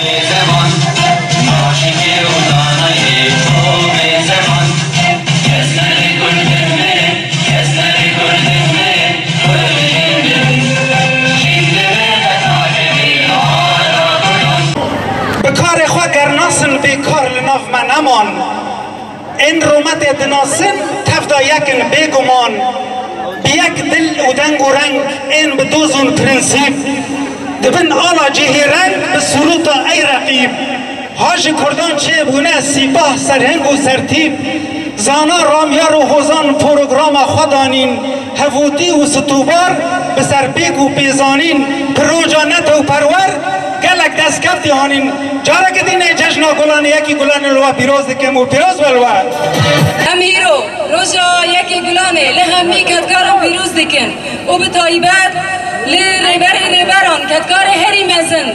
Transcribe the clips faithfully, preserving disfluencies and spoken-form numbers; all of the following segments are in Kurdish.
Bêzeman, aşîqê û danayê to bêzeman. Kes nerê gul dimê, kes nerê gul dimê, gul jîn dimê. Jîn dimê, heta kevî ara kurdan. Bi karê xwe ger nasin bêkar li nav me neman. Ên rûmetê dinasin, tev de yek in bêguman. Bi yek dil û deng û reng, ên bi doz û prensîp. Di bin ala cihê reng, bi sûrûta ey reqîb. Ha ji kurdan çêbûne sîpah, serheng û sertîp. Zana, ramyar û hozan programa xwe danîn. Hevûtî û situbar, bi serpêk û pêzanîn. Piroca netew perwer, gelek destkeftî hanîn. Careke dîne cejna Gulanê, yekî Gulanê li we pîroz dikim û pîroz be li we. Em hîro roja yekê Gulanê li hemî kedkaran pîroz dikin û bi taybet li rêberê rêberan, kedkarê herî mezin.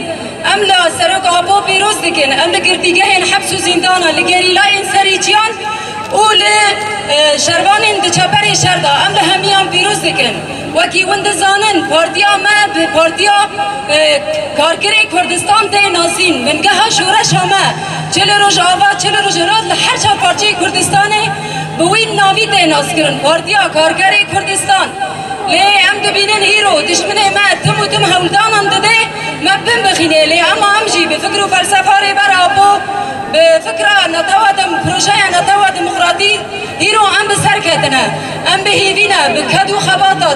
Em li Serok Apo pîroz dikin. Em li girtîgehên heps û zîndana, li gerîlayên serî çiyan û li, e, şervanên di çeperê şer de, em li hemiyan pîroz dikin. Wekî hûn dizanin, partiya me bi Partiya, e, Karkerê Kurdistan tê nasîn. Bingeha şoreşa me, çi li Rojava, çi li Rojhilat, li her çar parçeyê Kurdistanê bi wî navî tê naskirin, Partiya Karkerê Kurdistan. Lê em dibînin îro dijminê me tim û tim hewldanan dide, me bin bixîne, lê ema em jî bi fikr û felsefa Rêber Apo, bi fikra netewa dem-, projeya netewa demokratî, îro em bi ser ketine. Em bi hêvî ne, bi ked û xebata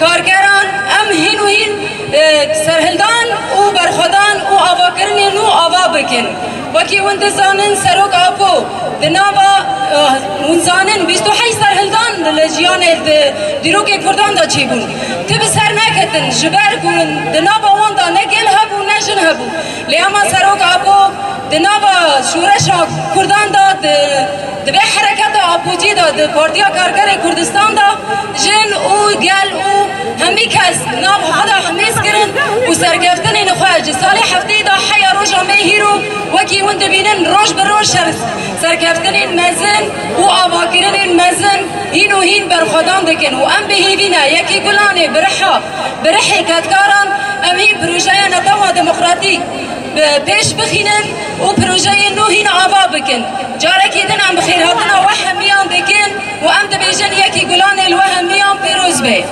karkeran, em hîn û hîn, e, serhildan û berxwedan û avakirinên nû ava bikin. Wekî hûn dizanin, Serok Apo di nava, e, hûn zanin, bîst û heşt serhildan li jiyanê, di dîrokê Kurdan de çêbûn. Ti bi ser neketin, ji ber ku di nava wan de ne gel hebû, ne jin hebû. Lê ema Serok Apo di nava şoreşa Kurdan de, di, di vê hereketa Apocî de, di Partiya Karkerê Kurdistan de, jin û gel û hemî kes nav xwe de hemêz kirin û serkeftinên xwe ji salê hefteyê de heya roja me hîro, wekî hûn dibînin, roj bi roj ser-, serkeftinên mezin û avakirinên mezin hîn û hîn berxwedan dikin û em bi hêvî ne, yekî Gulanê bi riha, bi rihê kedkaran, em hî projeya netewa demokratîk bi pêş bixînin û projeyên nû hîn ava bikin. Carekî din em bi xêrhatina we hemiyan dikin û em dibêjin, yekî Gulanê li we hemiyan pîroz be.